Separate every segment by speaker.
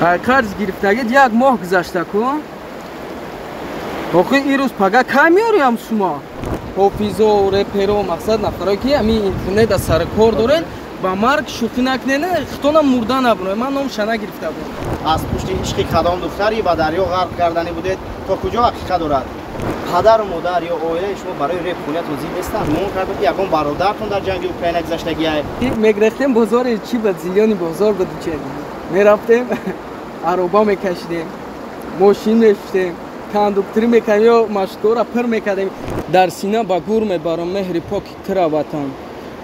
Speaker 1: Қарз гирифтагид як моҳ гузашта ку. Охи ин рӯз пага кай меорям шумо? Ҳофизо, реперо, мақсад нафаро ки ҳамин интернет аз сари кор дорен, ба марг шӯхӣ накунен, хитона мурда набуроед. Ман номша нагирифта будам.
Speaker 2: Аз пушти ишқи кадом духтари ба дарё ғарқ кардани будед, то куҷо ҳақиқат дорад? Падару модар ё оилаи шумо барои репхониятон зид нестанд? Гумон кардам ки ягон бародаратон дар ҷанги Украина гузаштагиай.
Speaker 1: Мегирехтем бозори чӣ ба зиёни бозор ба дучен. Мерафтем, ароба мекашидем, мошин мешуштем, кондуктори мекардем ё машкора пир мекардем. Дар сина ба гур мебарам меҳри поки тира ватан.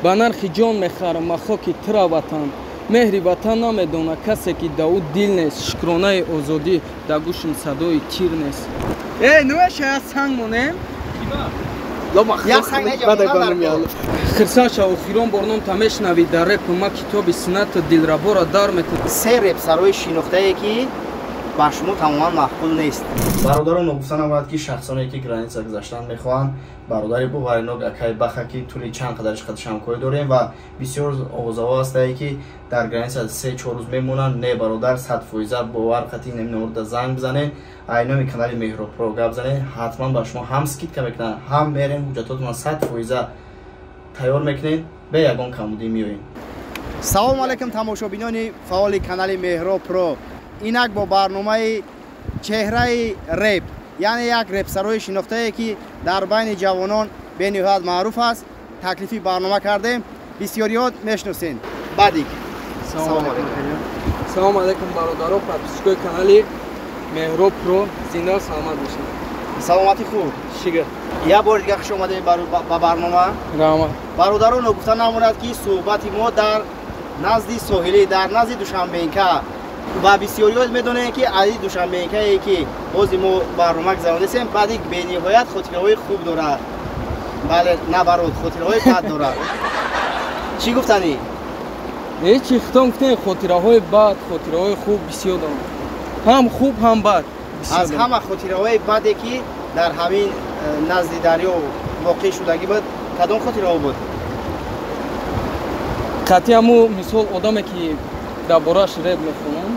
Speaker 1: Ба нархи ҷон мехарам махоки тира ватан. Меҳри ватан намедона касе ки да ӯ дил нест. Шукронаи озодӣ да гӯшим садои тир нест. Э, нуаша я санг монем? Хирсаша охирон бор ном та мешнавӣ дар репу ма китоби сината дилрабора дар метад.
Speaker 2: Се репсарои шинохтае ки ба шумо тамоман маъқул нест. Бародарон, ногуфта намояд ки шахсоне ки граница гузаштан мехоҳанд, бародари боваринок акай Баха ки тӯли чанд қадариш қадшамкорӣ дорем ва бисёр овозаҳо ҳастае ки дар граница 3-4 рӯз мемонанд. Не бародар, 100% бовар қатъи намномурда занг бизанед, айноми канали Меҳробпро гап занед, ҳатман ба шумо ҳам скидка мекунанд, ҳам мерем ҳуҷҷатотонро 100% тайёр мекунед, бе ягон камбудӣ меоем. Салому алайкум тамошобинони фаъоли канали Меҳробпро. Инак бо барномаи чеҳраи реп, яъне як репсарои шинохтае ки дар байни ҷавонон бениҳоят маъруф аст, таклифи барнома кардем. Бисёриёт мешиносен. Бадик.
Speaker 1: Салому алайкум. Салому алайкум бародаро, подписчикои канали Меҳробпро, зинда саломат бошед.
Speaker 2: Саломатӣ хуб.
Speaker 1: Шигар.
Speaker 2: Як бори дигар хуш омадед ба барнома.
Speaker 1: Раҳмат.
Speaker 2: Бародаро, ногуфта намонад ки суҳбати мо дар назди соҳилӣ, дар назди Душанбенка, ва бисёриёт медонед ки ази Душанбенкае ки бози мо барнома гузаронидем, баъди бениҳоят хотираҳои хуб дорад. Бале, наоборот, хотираҳои бад дорад. Чӣ гуфтанӣ?
Speaker 1: Не, чӣ хитом гуфтем, хотираҳои бад, хотираҳои хуб бисёр дорам. Ҳам хуб, ҳам бад.
Speaker 2: Аз ҳама хотираҳои баде ки дар ҳамин назди дарё воқеъ шудагӣ буд, кадом хотираҳо буд?
Speaker 1: Қатъи ҳаму мисол одаме ки дар борааш реп мехонам,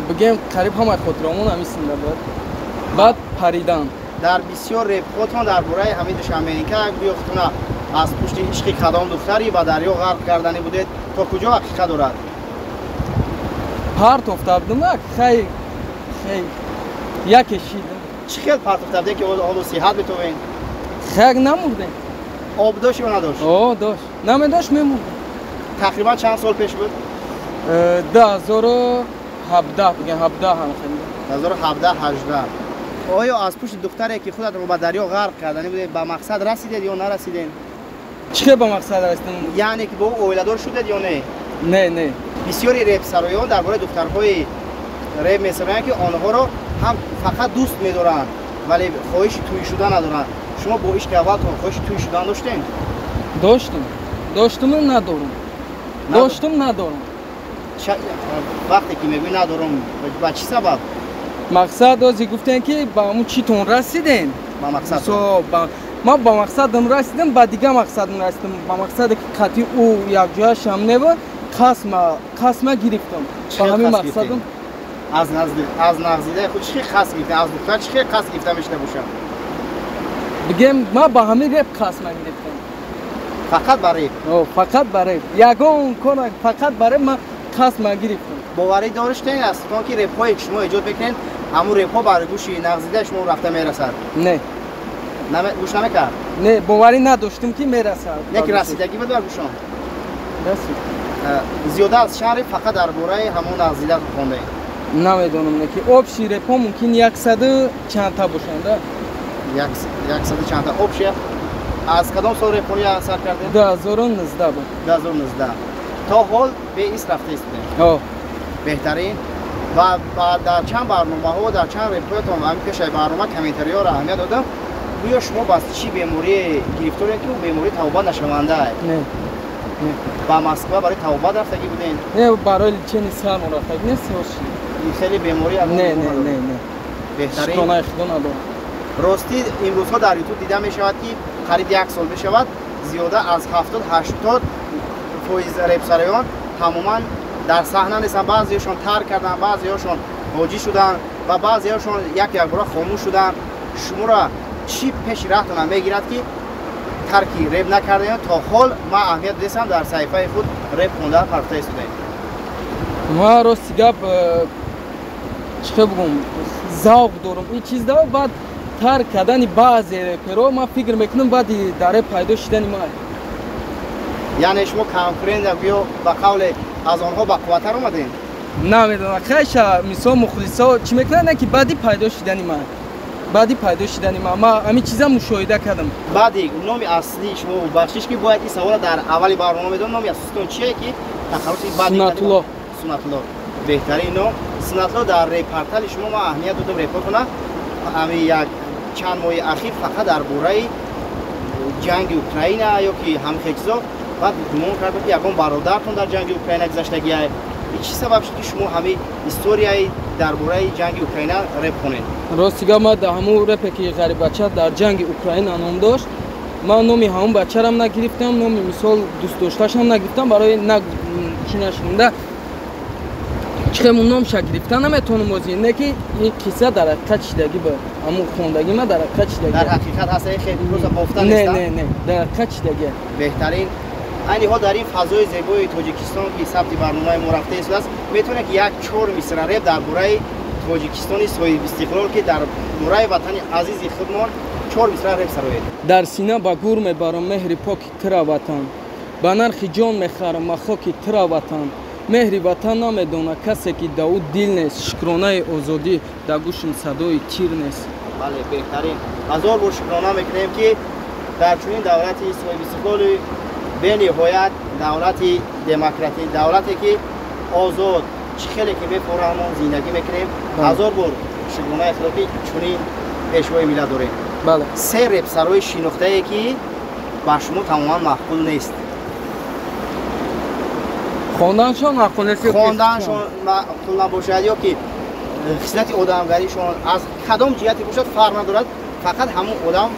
Speaker 1: бигем қариб ҳамаи хотираҳомон ҳамин синда буд. Баъд паридан.
Speaker 2: Дар бисёр репҳотон дар бораи ҳамин Душанбенка гӯё худтона аз пушти ишқи кадом духтари ба дарё ғарқ кардани будед, то куҷо ҳақиқат дорад?
Speaker 1: Партофта будам, хай хай яке шид.
Speaker 2: Чӣ хел партофта будед ки ҳоло сиҳат битовен?
Speaker 1: Хай намурдем.
Speaker 2: Об дошт ё надошт?
Speaker 1: О, дошт. Намедошт, мемурдем.
Speaker 2: Тақрибан чанд сол пеш буд?
Speaker 1: 2017, бигем 17 ҳам хеле.
Speaker 2: 2017, 18. Оё аз пушти духтаре ки худатро ба дарё ғарқ кардани будед, ба мақсад расидед ё нарасидед?
Speaker 1: Чӣ хел ба мақсад расидем?
Speaker 2: Яъне ки бо ӯ оиладор шудед ё не?
Speaker 1: Не, не.
Speaker 2: Бисёри репсароён дар бораи духтарҳои реп месароянд ки онҳоро ҳам фақат дӯст медоранд, вале хоҳиши тӯй шудан надоранд. Шумо бо ишқи аввалтон хоҳиши тӯй шудан доштем?
Speaker 1: Доштум. Доштуму надорум. Доштум, надорум.
Speaker 2: Вақте ки мегӯӣ надорум, ба чӣ сабаб?
Speaker 1: Мақсад ози гуфтем ки ба ҳамун читон расидем.
Speaker 2: Ба мақсад.
Speaker 1: Ман ба мақсадам расидам, ба дигар мақсадам расидам. Ба мақсаде ки қатъи ӯ якҷояшам небуд, қасма гирифтам. Ба ҳамин мақсадам.
Speaker 2: Аз нағзидаи худ чӣ хел қасд гирифтем? Аз духтар чӣ хел қасд гирифта мешуда бошад?
Speaker 1: Бигем, ман ба ҳамин реп қасма гирифтам.
Speaker 2: Фақат ба реп?
Speaker 1: Фақат ба реп. Ягон кор фақат ба реп ман қасма гирифтам.
Speaker 2: Боварӣ доштед аз он ки репҳое ки шумо эҷод мекунед, ҳамун репҳо бар гӯши нағзидаи шумо рафта мерасад?
Speaker 1: Не.
Speaker 2: Гӯш намекард?
Speaker 1: Не, боварӣ надоштам ки мерасад.
Speaker 2: Не ки расидагӣ буд бар гӯшон?
Speaker 1: Расид.
Speaker 2: Зиёда аз чанд реп фақат дар бораи ҳамун нағзида хондаед?
Speaker 1: Намедонам, не ки общий репҳо мумкин 100 чандта бошанд, да?
Speaker 2: 100 чандта общий. Аз кадом сол репхонӣ сар кардед?
Speaker 1: 2019 буд.
Speaker 2: 2019. То ҳол беист рафта истодем?
Speaker 1: Ҳо.
Speaker 2: Беҳтарин. Ва дар чанд барномаҳо, дар чанд репҳоятон ҳамин пешаи барнома комментариҳоро аҳамият додам. Гӯё шумо ба чӣ беморие гирифторед ки беморӣ тавбат нашаванда?
Speaker 1: Не.
Speaker 2: Ба Москва барои тавбат рафтагӣ будед?
Speaker 1: Не, барои лечени сармон рафтагӣ нест.
Speaker 2: Хеле беморӣ?
Speaker 1: Не, не, не, не.
Speaker 2: Беҳтарин.
Speaker 1: Шукронаи Худо надорам.
Speaker 2: Ростӣ имрӯзҳо дар Ютуб дида мешавад ки қариб як сол мешавад зиёда аз 70-80% репсароён тамоман дар саҳна нестанд, баъзеҳошон тарк карданд, баъзеҳошон ҳоҷӣ шуданд ва баъзеҳошон як якбора хомӯш шуданд. Шуморо чӣ пеши раҳтона мегирад ки тарки реп накардаем? То ҳол ман аҳамият дидастам, дар саҳифаи худ реп хонда партофта истодаем.
Speaker 1: Ман рости гап чӣ хел бигӯм, завқ дорам ин чиз да. Баъд тарк кардани баъзе реперо ман фикр мекунам баъди дар реп пайдо шидани ман.
Speaker 2: Яъне шумо конкурент ё ба қавле аз онҳо бақувваттар омадем?
Speaker 1: Намедонам, хайша мисол мухлисо чӣ мекунанд, не ки баъди пайдо шидани ман, баъди пайдо шидани ман ман ҳамин чиза мушоҳида кардам.
Speaker 2: Баъди номи аслии шумо, бахшиш ки бояд ин савола дар аввали барнома медонам, номи асоситон чие ки тахаллуси баъди?
Speaker 1: Сунатулло.
Speaker 2: Сунатулло беҳтарин ном. Сунатулло, дар репортали шумо ман аҳамият додам репортона, ҳамин як чанд моҳи ахир фақат дар бораи ҷанги Украина ё ки ҳамхел чизо. Баъд гумон кардам ки ягон бародаратон дар ҷанги Украина гузаштагиай. Чӣ сабаб шуд ки шумо ҳамин историяи дар бораи ҷанги Украина реп хонед?
Speaker 1: Рости гап, ман дар ҳамун репе ки ғариббача дар ҷанги Украина ном дошт, ман номи ҳамун бачарам нагирифтам, номи мисол дӯстдошташам нагирифтам, барои чӣ нашунда чӣ хел номша гирифта наметавонам озӣ, не ки ин қисса дар ҳақиқат чидагӣ буд, ҳамун хондагӣ ман дар ҳақиқат чидагӣ.
Speaker 2: Дар ҳақиқат ҳаста, хел просто бофта
Speaker 1: нест? Не, не, не, дар ҳақиқат чидагӣ.
Speaker 2: Беҳтарин. Айни ҳол дар ин фазои зебои Тоҷикистон ки сабти барномаи мо рафта истодааст, метавонед ки як чор мисра реп дар бораи Тоҷикистони соҳибистиқлол, ки дар бораи ватани азизи худмон чор мисра реп сароед.
Speaker 1: Дар сина ба гур мебарам меҳри поки тира ватан, ба нархи ҷон мехарам махоки тира ватан. Меҳри ватан намедона касе ки да ӯ дил нест, шукронаи озодӣ да гӯшим садои тир нест.
Speaker 2: Бале, беҳтарин. Ҳазор бор шукрона мекунем ки дар чунин давлати соҳибистиқлоли бениҳоят, давлати демократӣ, давлате ки озод, чӣ хеле ки мефорам зиндагӣ мекунем. Ҳазор бор шукронаи худо ки чунин пешвои миллат дорем. Се репсарои шинохтае ки ба шумо тамоман маъқул нест.
Speaker 1: Хонданшон маъқул нест?
Speaker 2: Хонданшон маъқул набошад ё ки хислати одамгаришон аз кадом ҷиҳате бошад фарқ надорад, фақат ҳамун одам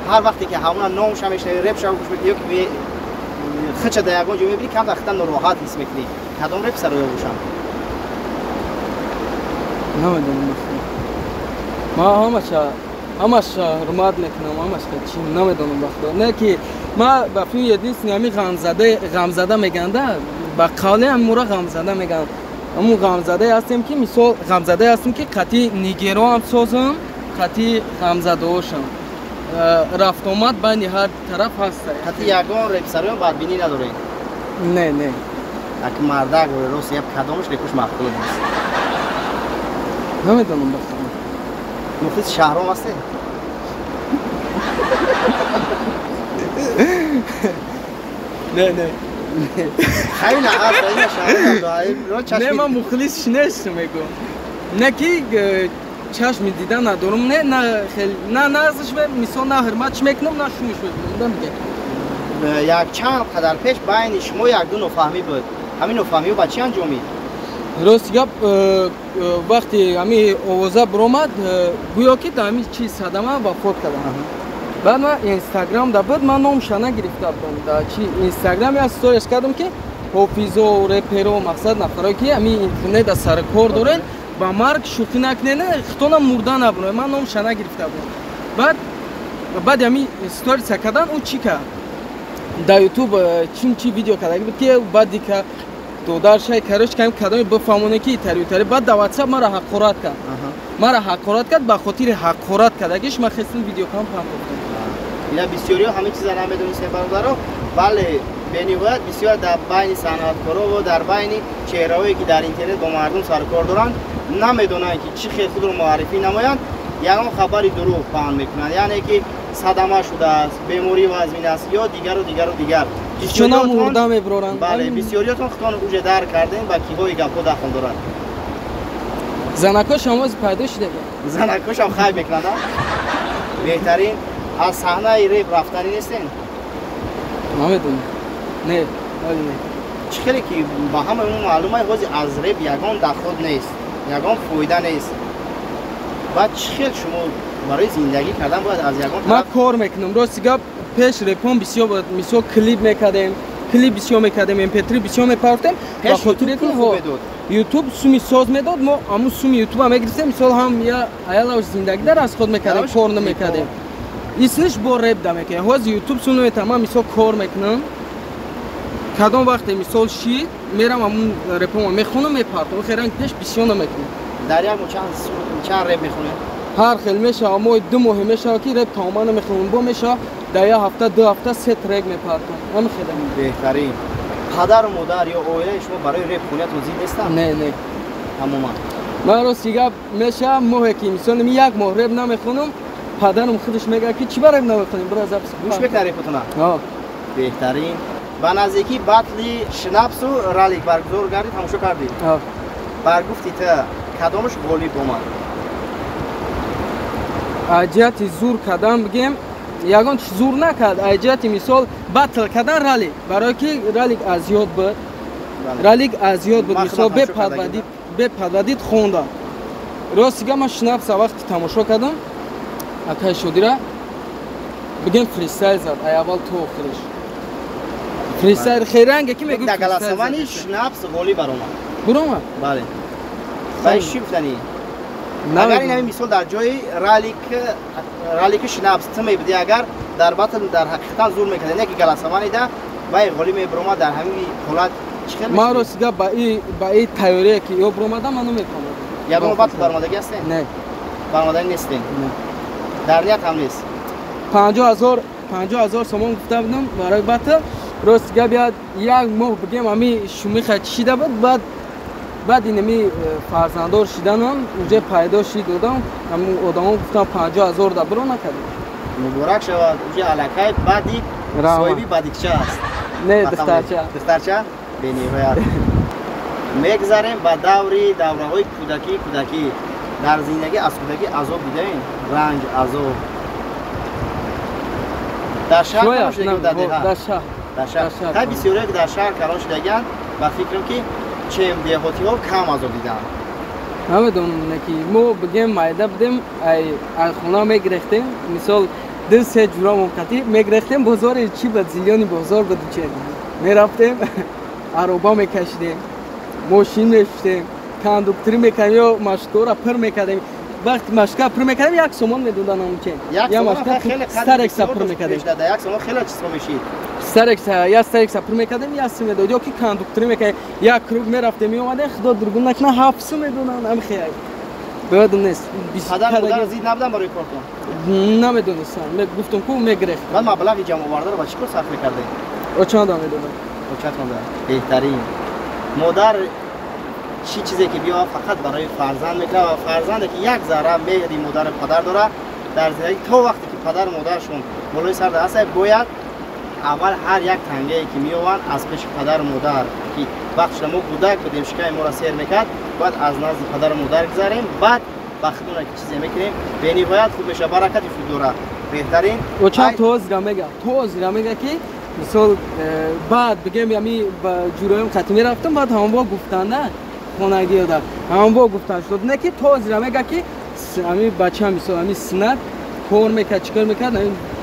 Speaker 2: ҳар вақте ки ҳамуна номша мешнавӣ, репша гӯш мекунӣ ё ки хича дар ягон ҷо мебинӣ, камтар хита нороҳат ҳис мекунӣ. Кадом репсароё бошанд?
Speaker 1: Намедонам, ман ҳамаша ҳурмат мекунам, ҳамаша чи намедонам ба худо. Не ки ман ба филм единственный ҳамин ғамзада меганда, ба қавле ҳамура ғамзада мегӯянд. Ҳамун ғамзадае ҳастем ки мисол ғамзадае ҳастем ки қатъи нигероам созам, қатъи ғамзадаошам. Рафтомад байни ҳар тараф ҳаст.
Speaker 2: Қатъи ягон репсароён бадбинӣ надоред?
Speaker 1: Не, не.
Speaker 2: Ак мардак рост як кадомаш репуш маъқул нест?
Speaker 1: Намедонам ба худо.
Speaker 2: Мухлиси Шаҳром ҳастед?
Speaker 1: Не, не.
Speaker 2: Хайна ҳаст, ина Шаҳром.
Speaker 1: Не, ман мухлисш нестам, мегӯям. Не ки чашми дида надорам, не, на хел, на назш мисол, на ҳурматш мекунам, на шумш мекунам, дигар.
Speaker 2: Як чанд қадар пеш байни шумо як-ду нофаҳмӣ буд. Ҳамин нофаҳмиҳо ба чӣ анҷомид?
Speaker 1: Рости гап, вақте ҳамин овоза биромад, гӯё ки дар ҳамин чиз садама вафот кардам. Баъд ман инстаграм да буд, ман номша нагирифта будам. Дар чи инстаграм як сторис кардам ки ҳофизо, реперо, мақсад нафаро ки ҳамин интернет да сари кор дорен, ба марг шӯхӣ накунед, хитона мурда набуроед. Ман номша нагирифта будам. Баъд ҳамин сториса кардан, ӯ чӣ кард? Дар ютуб чун чи видео кардаги буд ки баъди ка додаршай короче кам кадоме бифаҳмоне ки итари утари. Баъд дар ватсап мара ҳақорат кард. Мара ҳақорат кард, ба хотири ҳақорат кардагиш ман хестим видеокам паҳн.
Speaker 2: Ина бисёриҳо ҳамин чиза намедонистем, бародаро. Бале, бениҳоят бисёр дар байни санъаткоро ва дар байни чеҳраҳое ки дар интернет бо мардум сарукор доранд, намедонанд ки чӣ хел худро муаррифӣ намоянд, ягон хабари дурӯғ паҳн мекунанд, яъне ки садама шудааст, беморӣ вазмин аст ё дигару дигару дигар.
Speaker 1: Чуна мурда меброранд.
Speaker 2: Бале, бисёриётон худтон уже дарк кардем ба киҳои гапҳо дахл доранд.
Speaker 1: Занакошам оз пайдо шуда.
Speaker 2: Занакошам хайб мекунанд. Беҳтарин. Аз саҳнаи реп рафтанӣ нестен?
Speaker 1: Намедонам. Не, ҳоли не.
Speaker 2: Чӣ хеле ки ба ҳамаи мо маълум аст, ҳозир аз реп ягон даход нест, ягон фоида нест. Баъд чӣ хел шумо барои зиндагӣ кардан бояд аз ягон
Speaker 1: ман кор мекунам. Рости гап, пеш репон бисёр мисол клип мекардем, Клип бисёр мекардем, MP3 бисёр мепартем. Ба хотири ки YouTube суми соз медод, мо ҳамун суми YouTube мегирифтем, мисол ҳам я аялаш зиндагӣ дар аз худ мекардем, кор намекардем. Исниш бо реп да мекардем. Ҳозир YouTube сум наметавонам, ман мисол кор мекунам. Кадом вақте мисол шид, мерам ҳамун репома мехонам, мепартам. Хеле пеш бисёр намекунам.
Speaker 2: Дар як моҳ чанд реп мехонед?
Speaker 1: Ҳар хел мешавад, моҳи 2 моҳе мешавад ки реп тамоман намехонам, бо мешавад дар як ҳафта, 2 ҳафта 3 трек мепартам. Ҳамин хеле.
Speaker 2: Беҳтарин. Падару модар ё оилаи шумо барои реп хонятон зид нестанд?
Speaker 1: Не, не.
Speaker 2: Тамоман.
Speaker 1: Ман рости гап мешавад моҳе ки мисол як моҳ реп намехонам, падарам худаш мегӯяд ки чӣ ба реп намехонем, бира запис.
Speaker 2: Гӯш мекунад репотона?
Speaker 1: Ҳа.
Speaker 2: Беҳтарин. Ба наздикӣ батли Шнапсу Ралик баргузор гардид, тамошо кардед?
Speaker 1: Ҳа.
Speaker 2: Бар гуфти ту кадомаш ғолиб омад?
Speaker 1: Ҷиҳати зур кардан бигем, ягон чиз зур накард. Ҷиҳати мисол батл кардан Ралик, барое ки Ралик аз ёд буд. Ралик аз ёд буд, мисол бепадвадид хонда. Рости гап ман Шнапса вақти тамошо кардам, акай Шодира бигем фристайл зад, ай аввал то охириш. Фристайл хейранге ки мегӯ
Speaker 2: дар голосовани Шнапс ғолиб баромад.
Speaker 1: Баромад?
Speaker 2: Бале. Баъд чӣ гуфтанӣ? Агар ин ҳамин мисол дар ҷои Ралики Шнапс ту мебудӣ, агар дар батл дар ҳақиқатан зур мекард, не ки голосованида вай ғолиб мебаромад, дар ҳамин ҳолат чӣ хел мешуд?
Speaker 1: Ман рости гап ба ин тайёрие ки ё баромадам, ман наметавонам.
Speaker 2: Ягон батл баромадагӣ ҳастем?
Speaker 1: Не.
Speaker 2: Баромадагӣ нестем?
Speaker 1: Не.
Speaker 2: Дар ният ҳам нест?
Speaker 1: 50,000 сомон гуфта будам барои батл. Рости гап як моҳ бигем ҳамин шумиха чишида буд, баъд инами фарзанддор шиданам уже пайдо шид одам, ҳамун одамо гуфтам 50,000 да биро накардем.
Speaker 2: Муборак шавад, уже аллакай баъди соҳиби бадикча аст.
Speaker 1: Не, духтарча.
Speaker 2: Духтарча? Бениҳоят. Мегзарем ба даври давраҳои кӯдакӣ. Кӯдакӣ дар зиндагӣ аз кӯдакӣ азоб дидаем? Ранҷ, азоб. Дар шаҳр калон шудагӣ дар деҳа?
Speaker 1: Дар шаҳр.
Speaker 2: Дар шаҳр. Та бисёре ки дар шаҳр калон шудагианд, ба фикрам ки чем деҳотиҳо кам азоб дидаанд.
Speaker 1: Намедонам ки мо бигем майда будем, ай хона мегирехтем, мисол 2-3 ҷура муқатӣ мегирехтем, бозори чӣ буд, зилёни бозор буд, че мерафтем, ароба мекашидем, мошин мешуштем, кондукторӣ мекардем ё машкаро пур мекардем. Вақти машка пур мекардем, 1 сомон медодан ҳамче.
Speaker 2: Я машка
Speaker 1: старекса пур мекардем.
Speaker 2: 1 сомон хеле чизҳо мешид.
Speaker 1: Старекса, я старекса пур мекардем, 1 сом медод, ё ки кондукторӣ мекардем, як круг мерафтем, меомадем, худо дургун накунад, 7 сом медоданд, ҳам хеле. Баъдам нест.
Speaker 2: Падар модар зид набуданд барои кортон?
Speaker 1: Намедонистам. Гуфтам ку мегирехтам.
Speaker 2: Баъд маблағи ҷамъовардаро ба чӣ кор сарф мекардед?
Speaker 1: Очонда медодам.
Speaker 2: Очатонда. Беҳтарин. Модар чӣ чизе ки биёвад фақат барои фарзанд мекунад ва фарзанде ки як зарра меҳри модару падар дорад дар зиндагӣ то вақте ки падару модарашон болои сар ҳастанд, бояд аввал ҳар як тангае ки меованд аз пеши падару модар, ки вақте мо кӯдак будем шиками моро сер мекард, бояд аз назди падару модар гузарем, баъд ба худмона ки чизе мекунем бениҳоят хуб мешавад, баракати худ дорад. Беҳтарин.
Speaker 1: Очам то озира мега, то озира мега ки мисол баъд бигем ами ба ҷуроим қатӣ мерафтам, баъд ҳамон гуфтанда хонагиёда ҳамон бо гуфтан шуд, не ки то озира мега ки ами бача мисол ами синат кор мекард, чӣ кор мекард,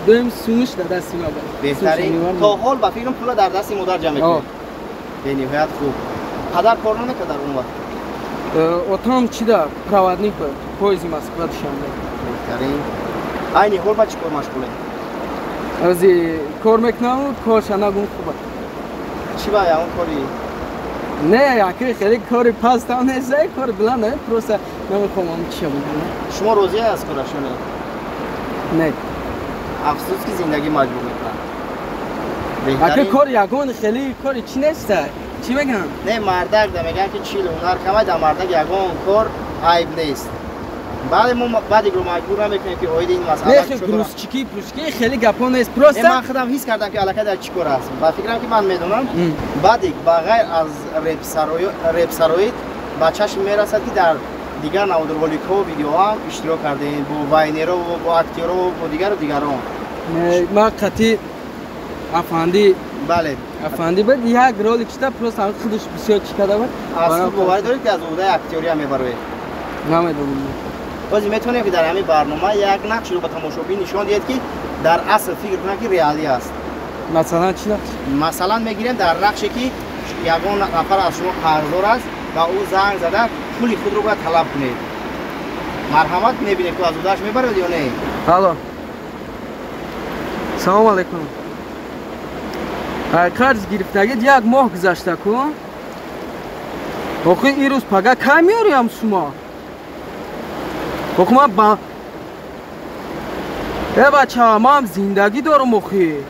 Speaker 1: дуюм сумиш дар дасти ма буд.
Speaker 2: Беҳтарин. То ҳол ба фикрам пула дар дасти модар ҷамъ мекунед. Бениҳоят хуб. Падар кор намекард дар он вақт?
Speaker 1: Отам чӣ да проводник буд, поезди Москва Душанбе.
Speaker 2: Беҳтарин. Айни ҳол ба чӣ кор машғулед?
Speaker 1: Ози кор мекунам, корша нагум хуба.
Speaker 2: Чӣ ба ягон кори?
Speaker 1: Не, яки хеле кори пастам нест, кори баланд не, просто намехоҳам чӣ бигӯям.
Speaker 2: Шумо розӣ аз кораш ё не?
Speaker 1: Не.
Speaker 2: Афсӯс ки зиндагӣ маҷбур мекунад.
Speaker 1: Аки кор ягон хеле кори чӣ нест? Чӣ мегӯям?
Speaker 2: Не, мардак да мегӯям ки чил ҳунар камай, дар мардак ягон кор айб нест. Бале, мо баъд игро маҷбур намекунем ки оиди ин масъала.
Speaker 1: Не, грузчики, пручки хеле гапо нест, просто
Speaker 2: ман худам ҳис кардам ки аллакай дар чӣ кор аст. Ба фикрам ки ман медонам. Баъд ба ғайр аз репсароӣ ба чашм мерасад ки дар дигар навъ роликҳо, видеоҳо ҳам иштирок кардем бо вайнеро, бо актёро, бо дигару дигарон.
Speaker 1: Ман қатъи афанди,
Speaker 2: бале,
Speaker 1: афанди буд, як ролик шуда, просто худаш бисёр чӣ карда буд.
Speaker 2: Аз худ боварӣ доред ки аз уҳдаи актёрӣ ҳам мебароед?
Speaker 1: Намедонам.
Speaker 2: Боз метавонем ки дар ҳамин барнома як нақшро ба тамошобин нишон диҳед ки дар асл фикр кунанд ки реалӣ аст.
Speaker 1: Масалан чӣ нақш?
Speaker 2: Масалан мегирем дар нақше ки ягон нафар аз шумо қарздор аст ва ӯ занг зада пули худро бояд талаб кунед. Марҳамат, мебинем ки аз ӯдаш мебарад ё не.
Speaker 1: Алло. Салом алейкум. Қарз гирифтагид як моҳ гузашта ку? Охи ин рӯз пага кай меорям шумо? Охи ман ба э бача, ман зиндагӣ дорам охи.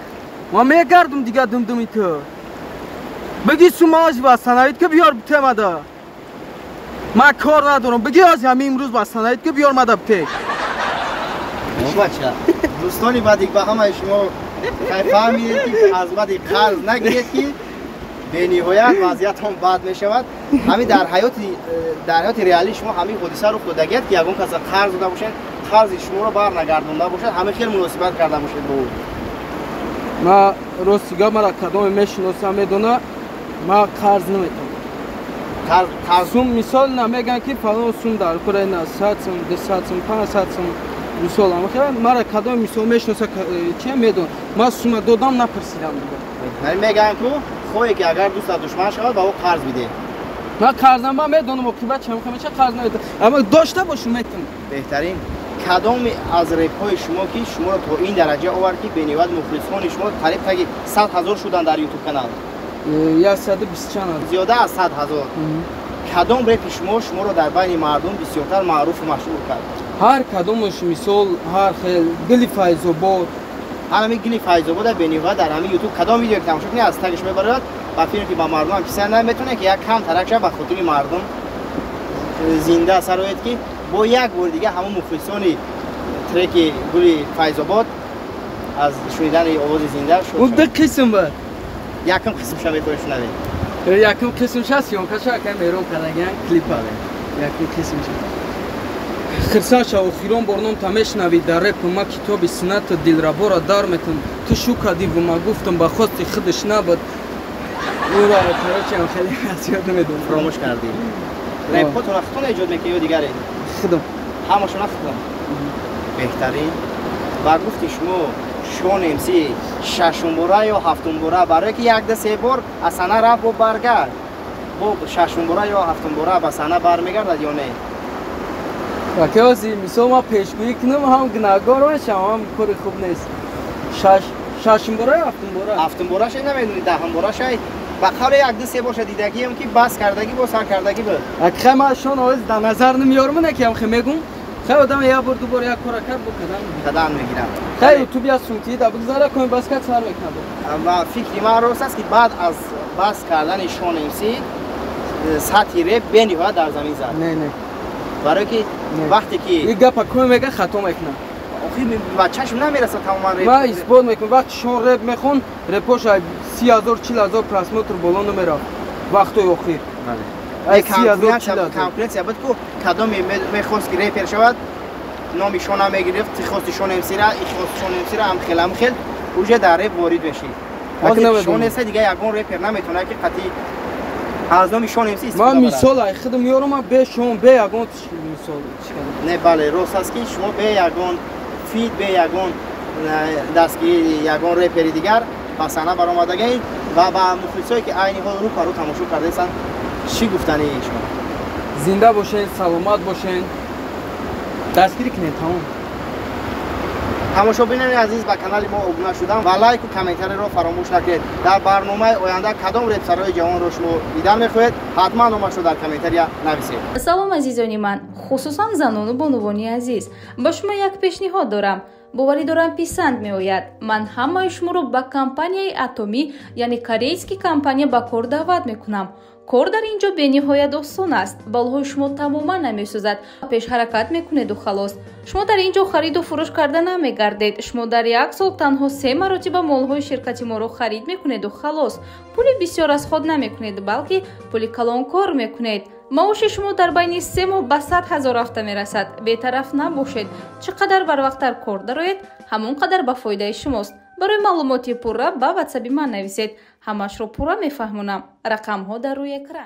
Speaker 1: Ман мегардум дига думдуми ту. Бигӣ сумаози васанаид ки биёр битемада. Ман кор надорам. Бигӣ ози ҳамин имрӯз васанаид ки биёр мада бите.
Speaker 2: Бача, дӯстони бадик ба ҳамаи шумо фаҳмидед ки аз бади қарз нагиред ки бениҳоят вазъиятон бад мешавад. Ҳамин дар ҳаёти реалӣ шумо ҳамин ҳодиса рух додагият ки ягон каса қарз дода бошед, қарзи шуморо барнагардонда бошад, ҳамин хел муносибат карда бошед бо ӯ.
Speaker 1: Ман рости гап мара кадоме мешиносам медона, ман қарз наметавонам. Сум мисол намегӯянд ки фалон сум дар кора на 100 сум, 200 сум, 500 сум мисол мара кадоме мисол мешиноса чи медон. Ман сума додам напурсидам дига.
Speaker 2: Мегӯянд ку хоҳе ки агар дӯстат душман шавад ба ӯ қарз бидеҳ.
Speaker 1: Ман қарз ман медонам оқибат чам ҳамеша қарз наметавонам. Аммо дошта бошум метавонам.
Speaker 2: Беҳтарин. Кадоме аз репҳои шумо ки шуморо то ин дараҷа овард ки бениҳоят мухлисони шумо қариб таги 100 000 шуданд дар ютуб канал?
Speaker 1: 120 чанд.
Speaker 2: Зиёда аз 100 000. Кадом репи шумо шуморо дар байни мардум бисёртар маъруфу машҳур кард?
Speaker 1: Ҳар кадомаш мисол ҳар хел гили Файзобод.
Speaker 2: Ҳамин гили Файзобод бениҳоят дар ҳамин ютуб кадом видео ки тамошо кунед аз тагиш мебарояд ба филм ки ба мардум писанд наметавонад ки як кам тарак шавад ба хотири мардум зинда сарояд ки бо як бори дига ҳамон мухлисони треки гули Файзобод аз шунидани овози зинда шуд.
Speaker 1: Ӯ ду қисм буд.
Speaker 2: Якум қисмша метавонед шунавед.
Speaker 1: Якум қисмша съёмкаша акай мерон кардагиан клипа. Якум қисмша. Хирсаша охирон бор ном та мешнавӣ дар репу ма китоби суннату дилрабора дар метун. Ту шу кардиву ма гуфтам ба хости худаш набуд. Ура, короче, ам хеле аз ёд намедонам.
Speaker 2: Фаромӯш кардӣ. Репҳотонро худтон эҷод мекунед ё дигаре?
Speaker 1: Худам.
Speaker 2: Ҳамашона худам. Беҳтарин. Ба гуфти шумо Шон МС шашумбора ё ҳафтумбора барое ки як ду се бор аз саҳна рафт бо баргард, бо шашумбора ё ҳафтумбора ба саҳна бармегардад ё не?
Speaker 1: Акаози мисол ман пешгӯӣ кунам ҳам гунаҳгор мешавам, ҳам кори хуб нест. Шашумбора ё ҳафтумбора?
Speaker 2: Ҳафтумбора шай намедонӣ, даҳумбора шай. Ба қавле як ду се боша дидагием ки бас кардагӣ бо сар кардагӣ буд.
Speaker 1: Акхай ман шон овоз дар назар намеёрам, не ки ҳам хе мегум. Хай одам як бор ду бор як кора кард бо кадан
Speaker 2: кадан мегирам.
Speaker 1: Хай ютуб я сумти да бигзара кун бас кард сар мекунад.
Speaker 2: Ва фикри ман рост аст ки баъд аз бас кардани Шон МС сатҳи реп бениҳоят дар замин зад.
Speaker 1: Не, не.
Speaker 2: Барое ки вақте ки
Speaker 1: ин гапа кун мега хато мекунам.
Speaker 2: Охир ба чашм намерасад тамоман реп.
Speaker 1: Ман исбот мекунам вақти Шон реп мехон, репош 30 000 40 000 просмотр боло намерафт вақтои охир.
Speaker 2: Конкуренция буд ку кадоме мехост ки репер шавад номи Шона мегирифт, хости Шон МС-ра, ихости Шон МС-ра ҳам хел ҳам хел уже дар реп ворид мешид. Ҳозир Шон МС дига ягон репер наметавонад ки қатъи аз номи Шон МС истифода
Speaker 1: барад. Ман
Speaker 2: барад.
Speaker 1: мисол ай худам меёрам, ман бе Шон, бе ягон мисол чӣ
Speaker 2: Не, бале, рост аст ки шумо бе ягон фит, бе ягон дастгирии ягон репери дигар ба саҳна баромадагӣ ва ба мухлисое ки айни ҳол рӯ ба рӯ тамошо кардаистанд чӣ гуфтани шумо?
Speaker 1: Зинда бошен, саломат бошен, дастгирӣ кунед, тамом.
Speaker 2: Тамошобинони азиз, ба канали мо обуна шудан ва лайку комментариро фаромӯш накунед. Дар барномаи оянда кадом репсарои ҷавонро шумо дидан мехоҳед, ҳатман номашро дар комментария нависед.
Speaker 3: Салом азизони ман, хусусан занону бонувони азиз. Ба шумо як пешниҳод дорам. Боварӣ дорам писанд меояд. Ман ҳамаи шуморо ба компанияи Атомӣ, яъне корейский компания ба кор даъват мекунам. Кор дар ин ҷо бениҳоят осон аст. Балҳои шумо тамоман намесӯзад. Пеш ҳаракат мекунеду халос. Шумо дар ин ҷо хариду фурӯш карда намегардед. Шумо дар як сол танҳо 3 маротиба молҳои ширкати моро харид мекунеду халос. Пули бисёр аз худ намекунед, балки пули калон кор мекунед. Маоши шумо дар байни 3 моҳ ба 100 000 рафта мерасад. Бетараф набошед. Чӣ қадар барвақттар кор дароед, ҳамон қадар ба фоидаи шумост. Барои маълумоти пурра ба ватсаби ман нависед. Ҳамашро пурра мефаҳмонам. Рақамҳо дар рӯи экран.